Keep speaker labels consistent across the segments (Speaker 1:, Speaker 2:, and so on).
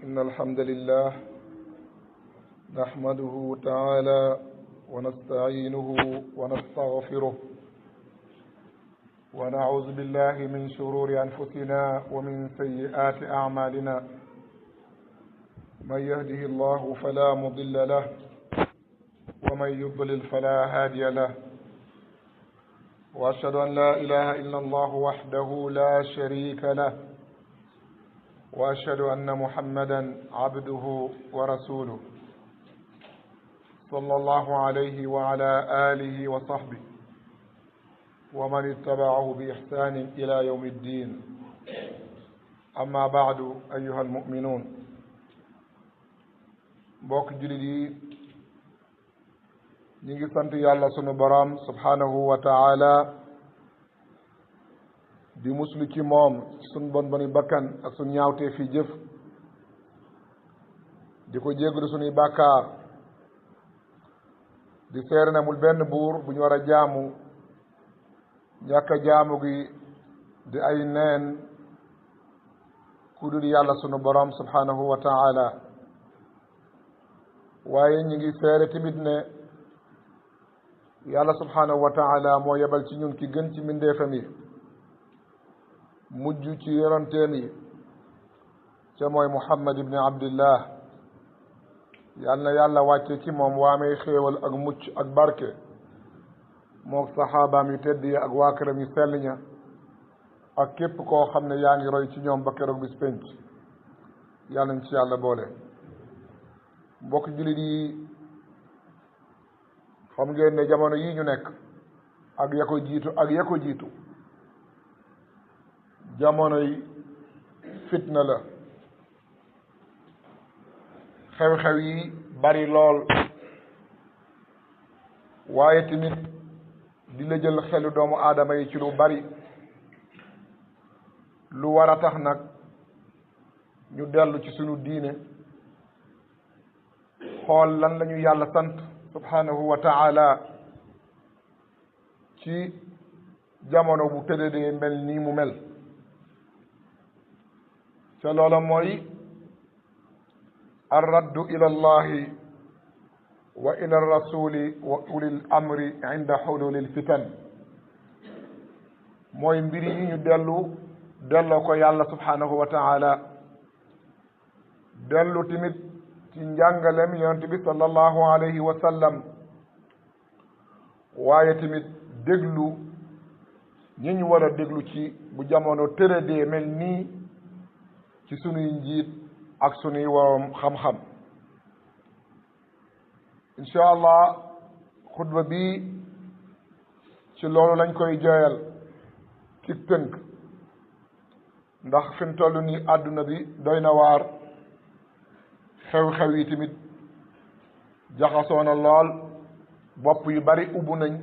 Speaker 1: إن الحمد لله نحمده تعالى ونستعينه ونستغفره ونعوذ بالله من شرور أنفسنا ومن سيئات أعمالنا من يهده الله فلا مضل له ومن يضلل فلا هادي له وأشهد أن لا إله إلا الله وحده لا شريك له وأشهد أن محمدا عبده ورسوله صلى الله عليه وعلى آله وصحبه ومن اتبعه بإحسان إلى يوم الدين أما بعد أيها المؤمنون mbokk jullit yi ñu ngi sant yàlla sunu borom subhanahu wa taala di muslu ci moom sun bon boni bakkan ak sun ñaawtee fi jëf di ko jéggalu sunuy bàkkaar di seere na mul benn buur bu ñu war a jaamu ñàkk a jaamu gi di ay neen ku dul yàlla sunu borom subhanahu wa taala waaye ñu ngi seere tamit ne yàlla subhanahu wa taala moo yebal ci ñun ki gën ci mbindeefam yi mujj ci yonenteem yi ca mooy Muhammad ibni Abdillah yal na yàlla wàcce ci moom waamee xéewal ak mucc ak barke mook saxaabaam yu tedd yi ak waa këram yu sell ña ak képp koo xam ne yaa ngi roy ci ñoom ba keroog bis penc yàlla nañ ci yàlla boole. mbokk jullit yi xam ngeen ne jamono yii ñu nekk ak ya ko jiitu jamonoy fitna la xew-xew yi bari lool waaye tamit di la jël xelu doomu aadama yi ci lu bari lu war a tax nag ñu dellu ci sunu diine xool lan la ñu yàlla sant subhanahu wa taala ci jamono bu tëddee mel nii mu mel ca loola mooy arraddu ila allahi wa ila rasuli wa ulil amri inda xululil fitan mooy mbir yi ñu delloo ko yàlla subhanahu wa taala dellu tamit ci njàngalem yonent bi sallallahu alayhi wa sallam waaye tamit déglu ñi ñu war a déglu ci bu jamono tëradee mel nii ci sunuy njiit ak sunuy waroom xam-xam incha allah xutba bi ci loolu lañ koy jooyal ci tënk ndax fi mu toll nii àdduna bi doy na waar xew-xew yi tamit jaxasoo na lool bopp yu bari ubbu nañ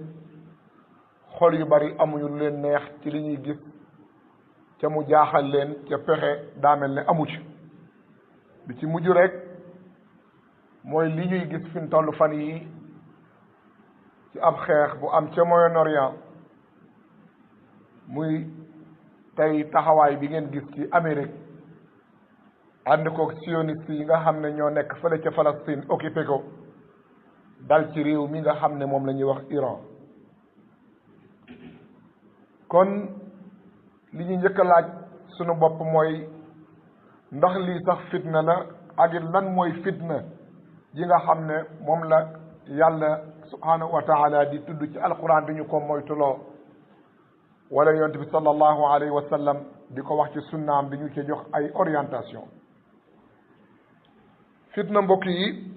Speaker 1: xol yu bari amuñu lu leen neex ci li ñuy gis ca mu jaaxal leen ca pexe daa mel ne amu ci bi ci mujj rek mooy li ñuy gis fi mu toll fan yi ci ab xeex bu am ca Moyen-Orient muy tey taxawaay bi ngeen gis ci Amérique ànd koog sioniste yi nga xam ne ñoo nekk fële ca Palestine occupé ko dal ci réew mi nga xam ne moom la ñuy wax Iran kon li ñu njëkk a laaj sunu bopp mooy ndax lii sax fitna la ak it lan mooy fitna yi nga xam ne moom la yàlla subhanahu wa taala di tudd ci alquran di ñu ko moytuloo wala yonent bi sallallahu alayhi wa sallam di ko wax ci sunnaam di ñu ci jox ay orientation fitna mbokk yi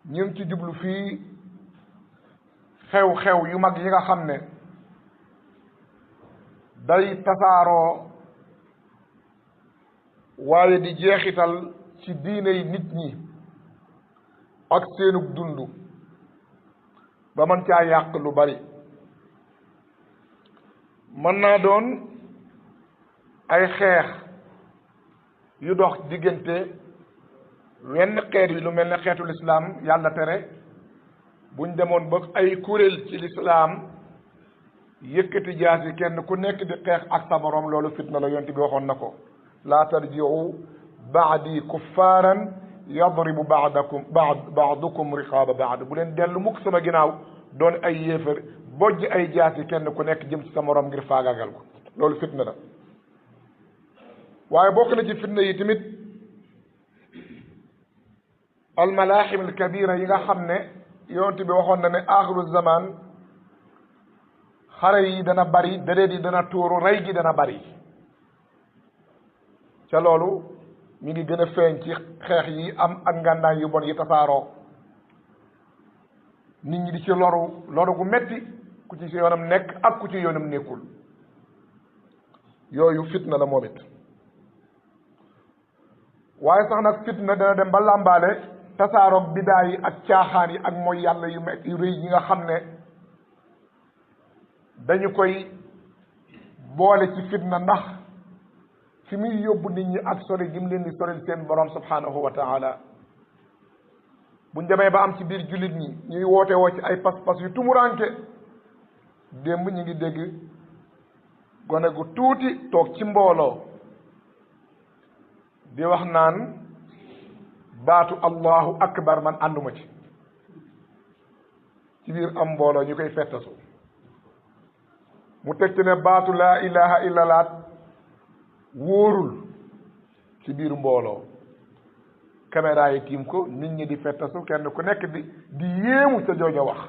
Speaker 1: ñu ngi ci jublu fii xew-xew yu mag yi nga xam ne day tasaaroo waaye di jeexital ci diine yi nit ñi ak seenug dund ba mën caa yàq lu bari mën naa doon ay xeex yu dox diggante wenn xeet yi lu mel ne xeetu lislaam yàlla tere buñ demoon ba ay kuréel ci lislaam yëkkati jaasi kenn ku nekk di xeex ak sa morom loolu fitna la yonent bi waxoon na ko laa tarji'u baadi kuffaaran yadribu baadukum riqaaba baad. bu leen dellu mukk sama ginnaaw doon ay yéefar bojj ay jaasi kenn ku nekk jëm ci sa morom ngir faagaagal ko. loolu fitna la. waaye bokk na ci fitna yi tamit almalaaxim alkabira yi nga xam ne yonent bi waxoon na ne axiru zaman xare yi dana bari, deret yi dana tuuru, rey gi dana bari. ca loolu mi ngi gën a feeñ ci xeex yi am ak ngànnaay yu bon yi tasaaroo, nit ñi di ci loru gu metti, ku ci yoonam nekk ak ku ci yoonam nekkul. yooyu fitna la moom it. waaye sax nag fitna dana dem ba làmbaale tasaaroog bidaa yi ak caaxaan yi ak mooy yàlla yu rëy yi nga xam ne dañu koy boole ci fitna, ndax fi muy yóbbu nit ñi ak sori gi mu leen di soril seen borom subhanahu wa taala. buñ demee ba am ci biir jullit ñi ñuy woote woo ci ay pas-pas yu tumuranke. démb ñu ngi dégg gone gu tuuti toog ci mbooloo di wax naan baatu allahu akbar man ànduma ci biir am mbooloo ñu koy fettasu. mu teg ci ne baatu laa ilaha illallah wóorul ci biir mbooloo. caméra yi tiim ko, nit ñi di fettasu, kenn ku nekk di yéemu ca jooja wax.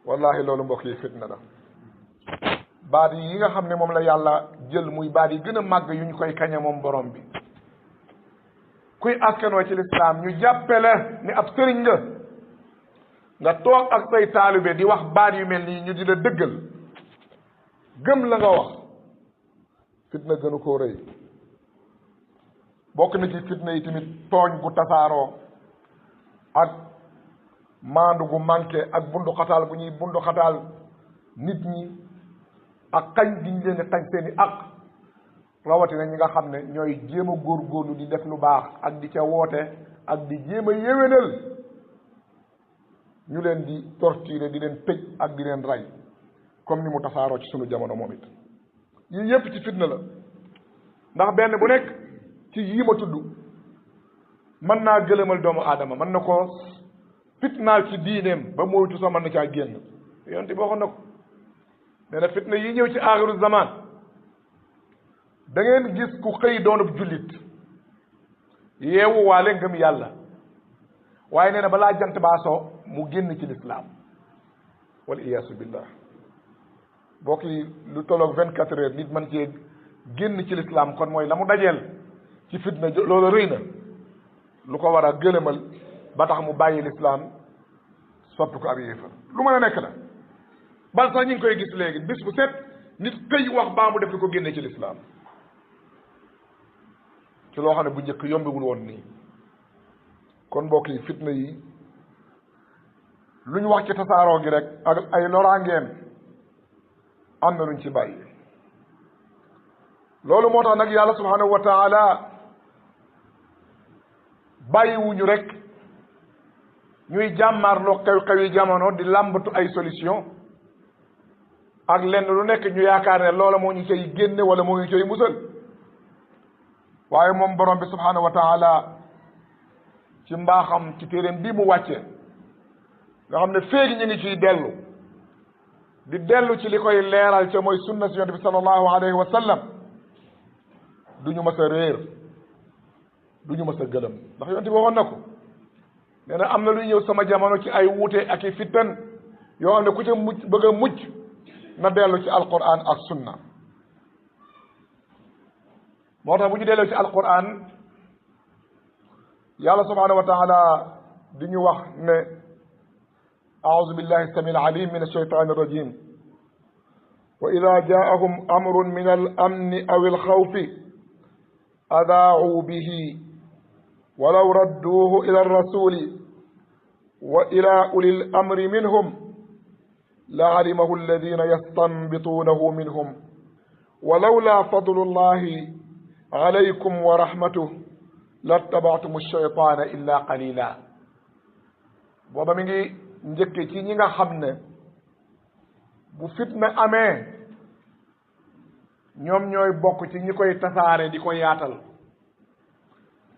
Speaker 1: wallahi loolu mbokk yi fitna la. baat yi nga xam ne moom la yàlla jël muy baat yi gën a màgg yu ñu koy kañe moom borom bi. kuy askanoo ci lislaam ñu jàppe la ni ab sëriñ nga toog ak say taalibe di wax baat yu mel nii ñu di la dëggal gëm la nga wax, fitna gënu koo rëy. bokk na ci fitna yi tamit tooñ gu tasaaroo ak maandu gu manqué ak bunduxataal bu ñuy bunduxataal nit ñi ak xañ gi ñu leen di xañ seeni àq, rawatina ñi nga xam ne ñooy jéem a góorgóorlu di def lu baax ak di ca woote ak di jéem a yéwénal, ñu leen di torturer, di leen tëj ak di leen rey comme ni mu tasaaroo ci sunu jamono moom it. yii yépp ci fitna la, ndax benn bu nekk ci yii ma tudd mën naa gëlëmal doomu aadama, mën na koo fitnaal ci diineem ba moytu sax mën na caa génn. yonent bi waxoon na ko, nee na fitna yi ñëw ci aaxiru zaman da ngeen gis ku xëy doonub jullit yeewu waale ngëm yàlla, waaye nee na balaa jant baasoo mu génn ci lislaam wal iyaasu billah. bokk yi lu tolloog 24 heures nit man cee génn ci lislaam, kon mooy la mu dajeel ci fitna loolu rëy na, lu ko war a gëlëmal ba tax mu bàyyi lislaam soppi ko ab yéefar. lu mën a nekk la, bal sax ñu ngi koy gis léegi bis bu set nit këy wax baa mu def li ko génne ci lislaam, ci loo xam ne bu njëkk yombewul woon nii. kon mbokk yi fitna yi lu ñu wax ci tasaaroo gi rek ak ay loraangeem am na luñ ci bàyyi. loolu moo tax nag yàlla subhanahu wa taala bàyyiwuñu rek ñuy jàmmaarloo xew-xewi jamono di làmbatu ay solution ak lenn lu nekk ñu yaakaar ne loola moo ñu cay génne wala moo ñu cay musal. waaye moom borom bi subhanahu wa taala ci mbaaxam ci téeréem bii mu wàcce nga xam ne féegi ñu ngi ciy dellu ci li koy leeral ca mooy sunna si yonent bi sallallahu alayhi wa sallam, du ñu mës a réer, du ñu mës a gëlëm. ndax yonent bi waxoon na ko, nee na am na luy ñëw sama jamono ci ay wuute ak i fittan yoo xam ne ku ca mucc bëgg a mucc na dellu ci alquran ak sunna. moo tax bu ñu delloo ci alquran yàlla subhanahu wa taala di ñu wax ne أعوذ بالله السميع العليم من الشيطان الرجيم وإذا جاءهم أمر من الأمن أو الخوف أذاعوا به ولو ردوه إلى الرسول وإلى أولي الأمر منهم لعلمه الذين يستنبطونه منهم ولولا فضل الله عليكم ورحمته لاتبعتم الشيطان إلا قليلا. booba mi ngi njëkke ci ñi nga xam ne bu fitna amee ñoom ñooy bokk ci ñi koy tasaare di ko yaatal,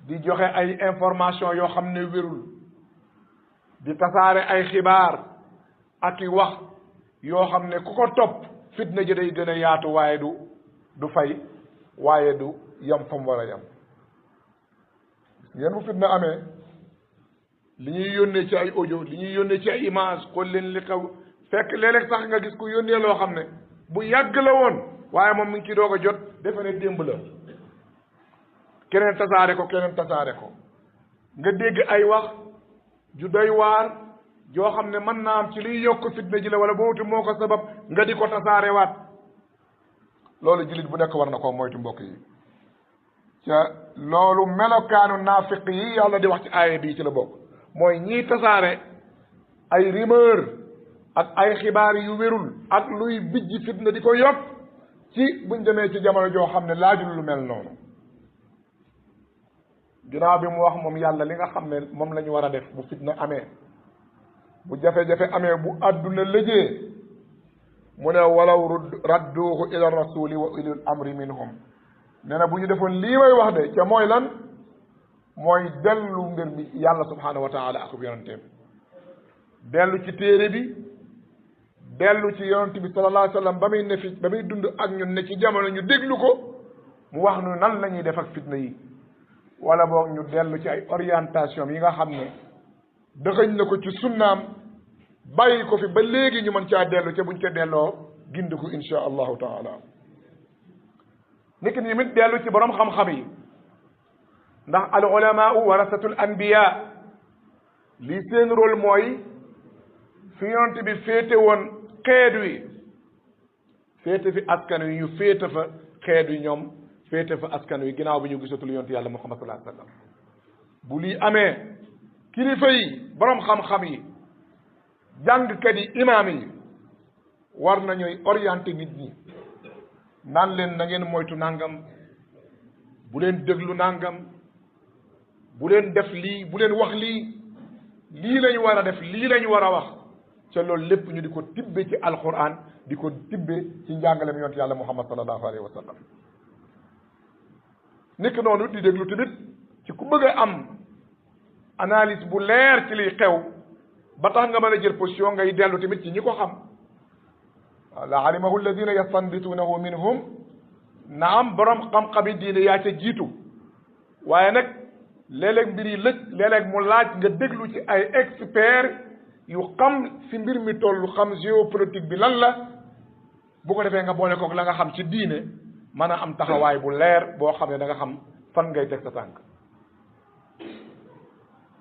Speaker 1: di joxe ay information yoo xam ne wérul di tasaare ay xibaar ak i wax yoo xam ne ku ko topp fitna ji day gën a yaatu waaye du fay waaye du yam fa mu war a yam ngeen bu fitna amee li ñuy yónnee ci ay audio li ñuy yónnee ci ay image xool leen li xew fekk léeg-léeg sax nga gis ku yónnee loo xam ne bu yàgg la woon waaye moom mi ngi ci doog a jot defe ne démb la keneen tasaare ko nga dégg ay wax ju doy waar joo xam ne mën naa am ci liy yokk fitna ji la wala boobu moo ko sabab nga di ko tasaare waat loolu jullit bu nekk war na koo moytu mbokk yi ca loolu melokaanu naafiq yi yàlla di wax ci aaya bii ci la bokk mooy ñiy tasaare ay rumeur ak ay xibaar yu wérul ak luy bijji fitna di ko yokk ci buñ demee ci jamono joo xam ne laajul lu mel noonu ginnaaw bi mu wax moom yàlla li nga xam ne moom la ñu war a def bu fitna amee bu jafe-jafe amee bu àdduna lëjee mu ne walaw radduuhu ila rasuli wa ulil amri minhum nee na bu ñu defoon lii may wax de ca mooy lan mooy dellu mbir mi yàlla subhanahu wa taala ak yonanteem dellu ci téere bi dellu ci yonante bi sallallahu alayhi wa sallam ba muy ne fi ba muy dund ak ñun ne ci jamono ñu déglu ko mu wax nu nan la ñuy def ak fitna yi wala boog ñu dellu ci ay orientation yi nga xam ne dëxëñ na ko ci sunnaam bàyyi ko fi ba léegi ñu mën caa dellu ca buñ ca delloo gindiku insha allahu taala niki ni mit dellu ci borom xam-xam yi ndax al ulamaau warasatul anbiya lii seen rôle mooy fi yonent bi féete woon xeet wi féete fi askan wi ñu féete fa xeet wi ñoom féete fa askan wi ginnaaw bi ñu gisatul yonent yàlla muhammad sallallahu alayhi wa sallam bu lii amee kilifa yi borom xam-xam yi jàngkat yi imaam yi war nañuy orienté nit ñi naan leen na ngeen moytu nangam bu leen déglu nangam bu leen def lii bu leen wax lii lañu war a def lii lañu war a wax ca loolu lépp ñu di ko tibbe ci alquran di ko tibbe ci njàngaleem yonent yàlla muhammad sallallahu alayhi wa sallam nekk noonu di déglu tamit ci ku bëgg a am analyse bu leer ci liy xew ba tax nga mën a jël position ngay dellu tamit ci ñi ko xam la alimahu alladina yastanbitunahu minhum naam borom xam-xami diine yaa ca jiitu waaye nag léeg-léeg mbir yi lëj léeg-léeg mu laaj nga déglu ci ay expert yu xam fi mbir mi toll xam géopolitique bi lan la bu ko defee nga boole koog la nga xam ci diine mën a am taxawaay bu leer boo xam ne da nga xam fan ngay teg sa tànk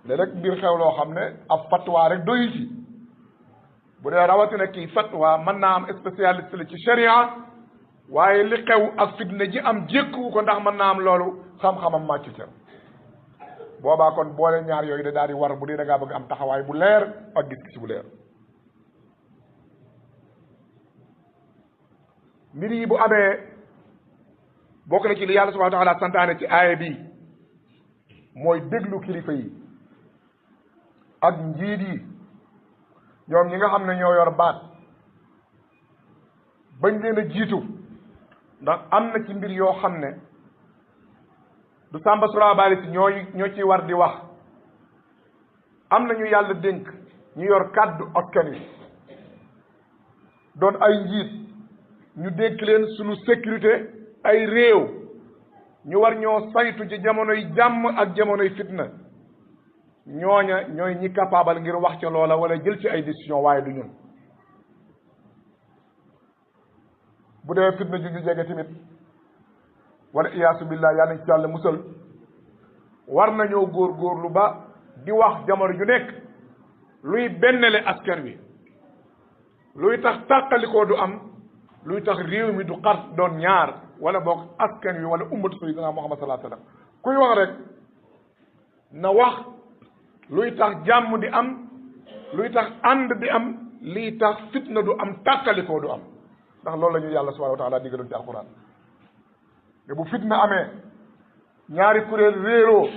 Speaker 1: léeg-léeg mbir xew loo xam ne ab fatwa rek doyu ci bu dee rawatina kii fatwa mën naa am spécialiste la ci sharia waaye li xew ak fitna ji am jékku ko ndax mën naa am loolu xam-xamam màccu ca boobaa kon boole ñaar yooyu da daal di war bu dee da ngaa bëgg am taxawaay bu leer ak gis-gis bu leer mbir yi bu amee bokk na ci li yàlla subhanahu wa taala santaane ci aaya bi mooy déglu kilifa yi ak njiit yi ñoom ñi nga xam ne ñoo yor baat bañ leen a jiitu ndax am na ci mbir yoo xam ne du sàmba surabaali si ñoo ci war di wax am na ñu yàlla dénk ñu yor kàddu askan wi doon ay njiit ñu dénk leen suñu sécurité ay réew ñu war ñoo saytu ci jamonoy jàmm ak jamonoy fitna ñooña ñooy ñi capable ngir wax ca loola wala jël ci ay décision waaye du ñun bu dee fitna ju ñu jege tamit wala iyaasu billah yàlla nañ ci yàlla musal war nañoo góorgóorlu ba di wax jamono ju nekk luy bennale askan wi luy tax tàqalikoo du am luy tax réew mi du xar doon ñaar wala boog askan wi wala ummatu sayyidina Muhammad sallallahu alayhi wa sallam kuy wax rek na wax luy tax jàmm di am luy tax ànd di am lii tax fitna du am tàqalikoo du am ndax loolu la ñu yàlla subhanahu wa taala digaloon ci alquran te bu fitna amee ñaari kuréel réeroo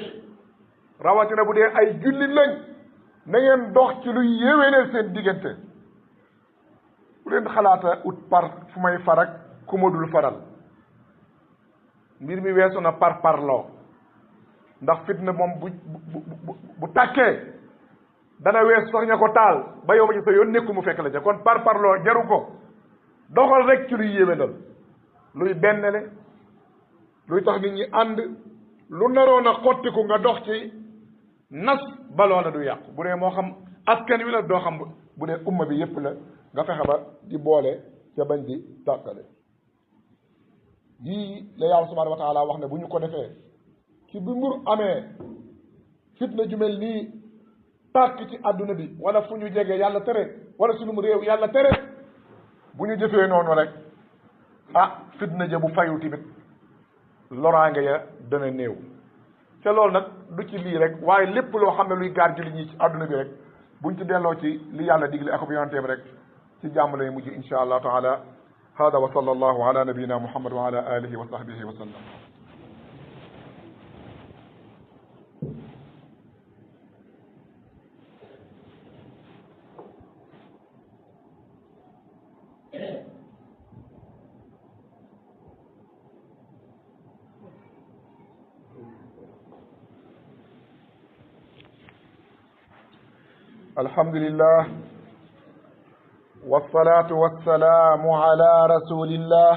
Speaker 1: rawatina bu dee ay jullit lañ na ngeen dox ci luy yéwéneel seen diggante bu leen xalaata ut par fu may farak ku ma dul faral mbir mi weesu na par parloo ndax fitna moom bu tàkkee dana wees sax ña ko taal ba yow ma ci sa yoon nekku mu fekk la ca kon par parloo jaru ko doxal rek ci luy yéwénal luy bennele luy tax nit ñi ànd lu naroon a xottiku nga dox ci nas ba loola du yàqu bu dee moo xam askan wi la doo xam bu dee umma bi yépp la nga fexe ba di boole ca bañ di tàkkale lii la yàlla subhanahu wa taala wax ne bu ñu ko defee ci bi mbir amee fitna ju mel nii tàkk ci àdduna bi wala fu ñu jege yàlla tere wala sunum réew yàlla tere bu ñu jëfee noonu rek fitna ja bu fayu tamit loraange ya dana néew ca loolu nag du ci lii rek waaye lépp loo xam ne luy gaar jullit ñi ci àdduna bi rek buñ ci delloo ci li yàlla digle ak yonenteem rek ci jàmm lay mujj insha allah taala hada wa sallallahu ala nabiyina muhammad wa ala alihi wa sahbihi wa sallam الحمد لله والصلاة والسلام على رسول الله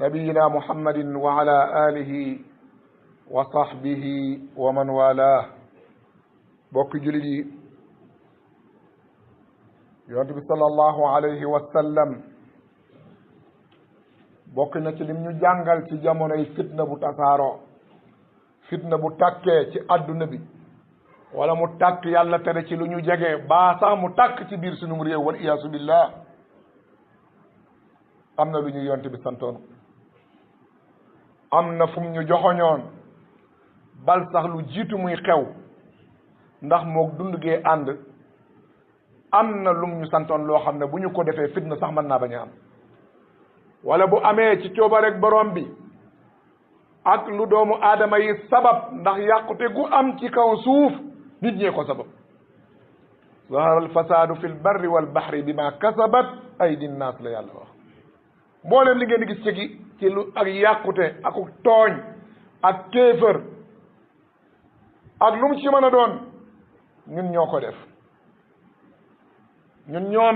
Speaker 1: نبينا محمد وعلى آله وصحبه ومن والاه بوك جلدي يونس صلى الله عليه وسلم bokk na ci lim ñu jàngal ci jamonoy fitna bu tasaaroo fitna bu tàkkee ci àdduna bi wala mu tàkk yàlla tere ci lu ñu jege baa sax mu tàkk ci biir sunum réew wal iyaasu billah am na lu ñu yonte bi santoon am na fu mu ñu joxoñoon bal sax lu jiitu muy xew ndax moog dund gee ànd am na lum ñu santoon loo xam ne bu ñu ko defee fitna sax mën naa bañ a am wala bu amee ci cooba rek borom bi ak lu doomu aadama yi sabab ndax yàqute gu am ci kaw suuf nit ñee ko sabab zahara alfasadu fi lbarri walbahri bima kasabat aydi nnaas la yàlla wax mbooleem li ngeen di gis ci lu ak yàqute ak tooñ ak kéefër ak lu mu ci mën a doon ñun ñoo ko def ñun ñoo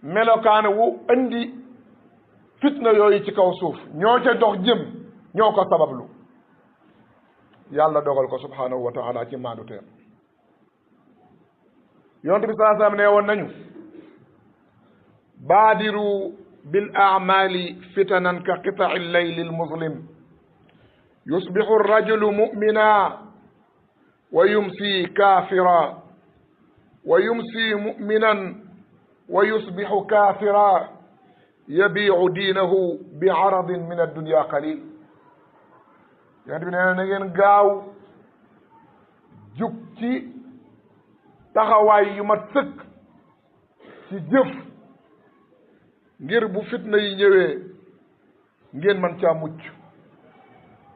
Speaker 1: melokaan wu andi fitna yooyu ci kaw suuf ñoo ca dox jëm ñoo ko sabablu yàlla dogal ko subhanahu wa taala ci maandu teem yonent bi sallallahu alayhi wasallam ne woon nañu baadiru bil a'mali fitanan ka qita'i llayli almuzlim yusbihu arrajulu mu'mina wa yumsi kafira wa yumsi mu'minan wa yusbihu kafira yabi'u diinahu bi aradin min addunya qalil yonent bi nee na ngeen gaaw jug ci taxawaay yu mat sëkk ci jëf ngir bu fitna yi ñëwee ngeen mën caa mucc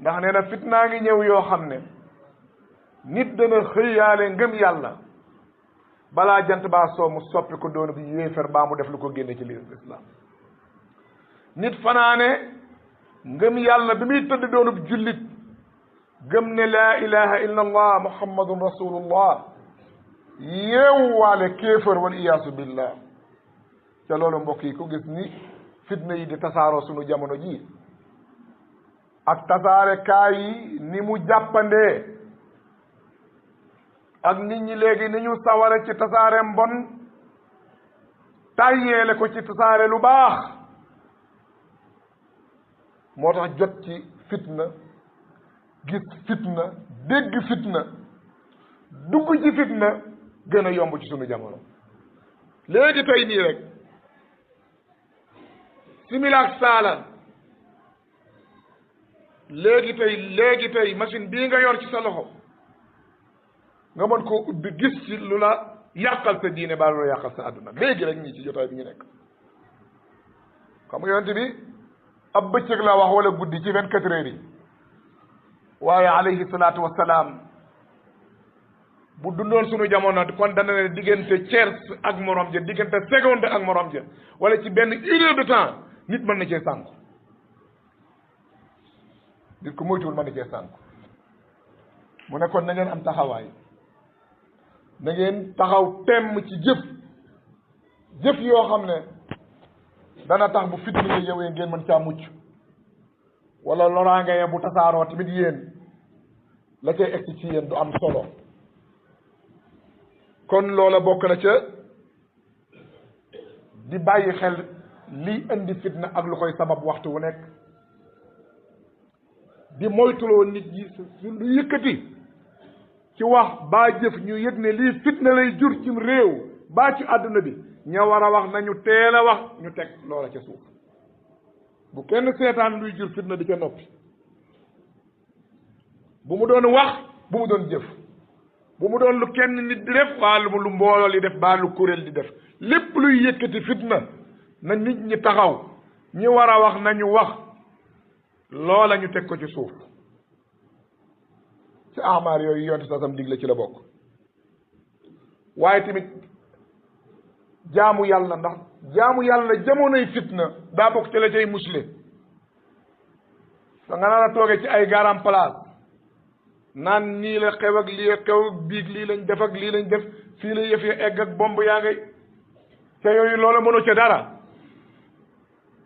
Speaker 1: ndax nee na fitnaa ngi ñëw yoo xam ne nit dana xëyaale ngëm yàlla balaa jant baa soo mu soppi ko doon bi yéefar baa mu def lu ko génne ci lislaam nit fanaane ngëm yàlla bi muy tëdd doonub jullit gëm ne laa ilaha illa allah muhammadun rasulullah yeewwaale kéefër wal iyaasu billah ca loolu mbokk yi ku gis ni fitna yi di tasaaroo sunu jamono ji ak tasaare kaay yi ni mu jàppandee ak nit ñi léegi ni ñu saware ci tasaare mbon tàyyeele ko ci tasaare lu baax moo tax jot ci fitna gis fitna dégg fitna dugg ci fitna gën a yomb ci sunu jamono léegi tey nii rek similaak saala léegi tey machine bii nga yor ci sa loxo nga mën koo ubbi gis ci lu la yàqal sa diine baa lu la yàqal sa àdduna léegi rek ñii ci jotaay bi ñu nekk xam nga yonent bi ab bëccëg la wax wala guddi ci 24 heures yi waaye alayhi salaatu wassalaam bu dundoon sunu jamono kon dana ne diggante tiers ak morom ja diggante seconde ak morom ja wala ci benn 1 heure de temps nit mën na cee sànku nit ku moytuwul mën na cee sànku mu ne kon na ngeen am taxawaay na ngeen taxaw temm ci jëf yoo xam ne dana tax bu fitna yi yowee ngeen mën caa mucc wala loraange ya bu tasaaroo tamit yéen la cay egsi ci yéen du am solo kon loola bokk na ca di bàyyi xel liy indi fitna ak lu koy sabab waxtu wu nekk di moytuloo nit ñi lu yëkkati ci wax baa jëf ñu yëg ne lii fitna lay jur cim réew baa ci àdduna bi ña war a wax nañu teel a wax ñu teg loola ca suuf bu kenn seetaan luy jur fitna di ca noppi bu mu doon wax bu mu doon jëf bu mu doon lu kenn nit di def waa lu mbooloo li def baa lu kuréel di def lépp luy yëkkati fitna na nit ñi taxaw ñi war a wax nañu wax loola ñu teg ko ci suuf ci amaar yooyu yonte sa sam digle ci la bokk waaye tamit jaamu yàlla ndax jaamu yàlla jamonoy fitna daa bokk ci la cay musle sa nga naan a toogee ci ay garam place naan nii la xew ak lii xew ak biig lii lañ def ak lii lañ def fii la yëf ya egg ak bomb yaa ngay ca yooyu loola mënoo ca dara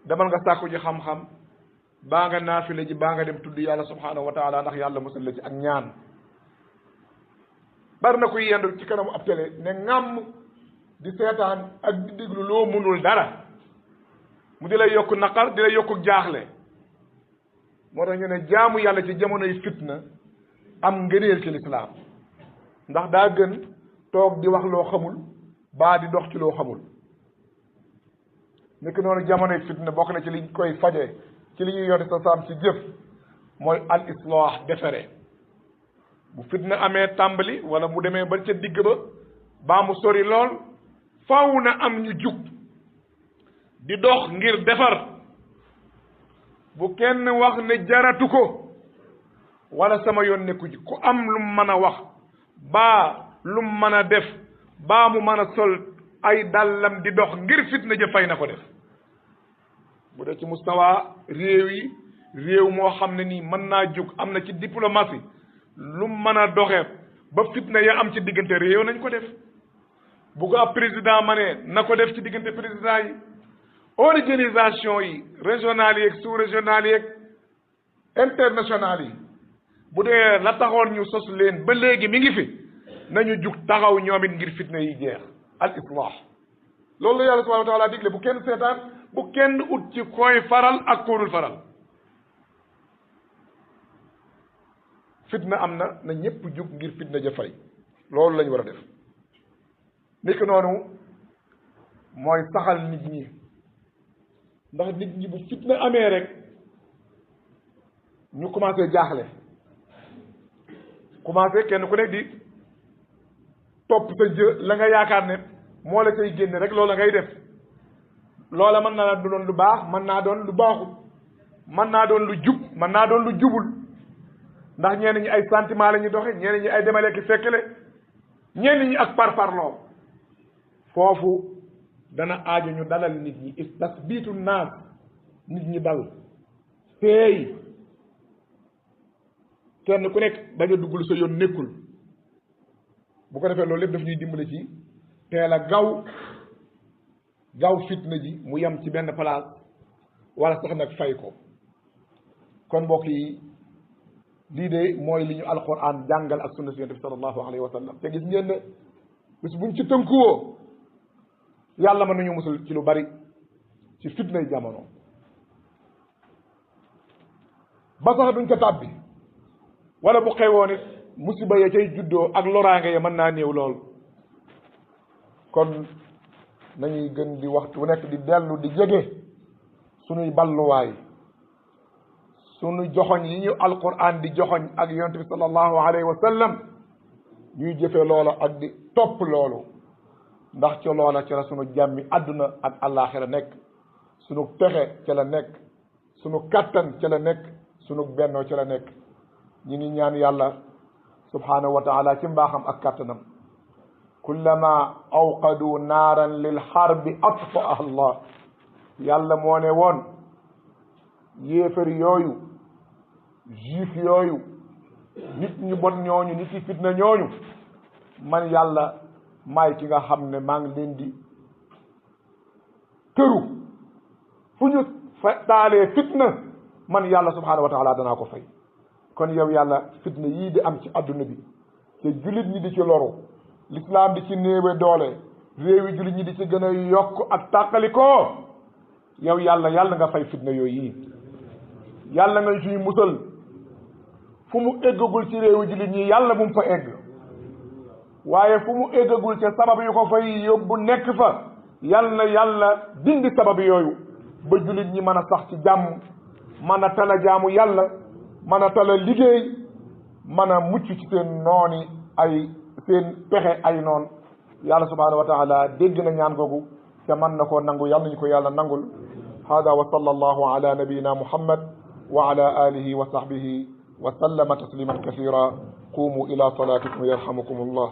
Speaker 1: demal nga sàkku ji xam-xam baa nga naafile ji baa nga dem tudd yàlla subhanahu wa taala ndax yàlla musal la ci ak ñaan bari na kuy yendu ci kanamu ab télé ne ŋàmm di seetaan ak di déglu loo mënul dara mu di lay yokk naqar di lay yokku jaaxle moo tax ñu ne jaamu yàlla ci jamonoy fitna am ngëneel ci lislaam ndax daa gën toog di wax loo xamul baa di dox ci loo xamul nekk noonu jamonoy fitna bokk na ci liñ koy faje ci li ñuy yonte sa saam ci jëf mooy al islah defere bu fitna amee tàmbali wala mu demee ba ca digg ba baa mu sori lool faaw na am ñu jug di dox ngir defar bu kenn wax ne jaratu ko wala sama yoon nekku ci ku am lu mën a wax baa lu mën a def baa mu mën a sol ay dàllam di dox ngir fitna ja fay na ko def bu dee ci mustawa réew moo xam ne nii mën naa jóg am na ci diplomatie lu mën a doxee ba fitna ya am ci diggante réew nañ ko def bu ko ab président ma ne na ko def ci diggante président yi organisation yi régionales yi ak sous régionales yi ak internationales yi bu dee la taxoon ñu sos leen ba léegi mi ngi fi nañu jug taxaw ñoom it ngir fitna yi jeex al islah loolu la yàlla subhanahu wa taala digle bu kenn seetaan bu kenn ut ci koy faral ak koodul faral fitna am na ñëpp jug ngir fitna ja fay loolu lañu war a def nekk noonu mooy saxal nit ñi ndax nit ñi bu fitna amee rek ñu commencé jaaxle commencé kenn ku nekk di topp sa jë la nga yaakaar ne moo la koy génne rek loola ngay def loola mën naa doon lu baax mën naa doon lu baaxul mën naa doon lu jub mën naa doon lu jubul ndax ñenn ñi ay sentiment la ñuy doxe ñenn ñi ay demale ki fekkle ñenn ñi ak parparloo foofu dana aajo ñu dalal nit ñi tasbiitu naas nit ñi dal teey kenn ku nekk bañ a dugg lu sa yoon nekkul bu ko defee loolu lépp daf ñuy dimbale ci teel a gaaw fitna ji mu yem ci benn place wala sax nag fay ko kon mbokk yi lii de mooy li ñu alquran jàngal ak sunna si yonent bi sallallahu alayhi wa sallam te gis ngeen ne bis buñ ci tënkuwoo yàlla mën nañu musul ci lu bari ci fitnay jamono ba sax duñ ko tàbbi wala bu xewoon it musiba ya cay juddoo ak loraange ya mën naa néew lool kon nañuy gën di waxtu bu nekk di dellu di jege sunuy balluwaay sunu joxoñ yi ñu alquran di joxoñ ak yonent bi sallallahu alayhi wa sallam ñuy jëfe loola ak di topp loolu ndax ca loola ca la sunu jàmmi àdduna ak àllaaxira nekk sunu texe ca la nekk sunu kattan ca la nekk sunu bennoo ca la nekk ñi ngi ñaan yàlla subhanahu wa taala ci mbaaxam ak kattanam kullama awqadu naaran lil harbi atfa'aha allah yàlla moo ne woon yéefar yooyu juif yooyu nit ñu bon ñooñu nit yi fitna ñooñu man yàlla maay ki nga xam ne maa ngi leen di tëru fu ñu taalee fitna man yàlla subhanahu wa taala danaa ko fay kon yow yàlla fitna yii di am ci adduna bi te jullit ñi di ci loru l'islam di ci néewe doole réewi jullit ñi di ci gën a yokk ak tàqalikoo yow yàlla yàlla nga fay fitna yooyu yi yàlla nga ciy musal fu mu eggagul ci réewi jullit ñi yàlla bu mu fa egg waaye fu mu eggagul ca sabab yu ko fay yóbbu nekk fa yàlla dindi sabab yooyu ba jullit ñi mën a sax ci jàmm mën a tala jaamu yàlla mën a tala liggéey mën a mucc ci seen nooni ay seen pexe ay noon yàlla subhanahu wa taala dégg na ñaan googu te mën na koo nangu yàlla nañu ko yàlla nangul hada wa sallallahu ala nabiyina muhammad wa ala alihi wa sahbihi wa sallama tasliman kathira qumu ila salatikum yarhamukum allah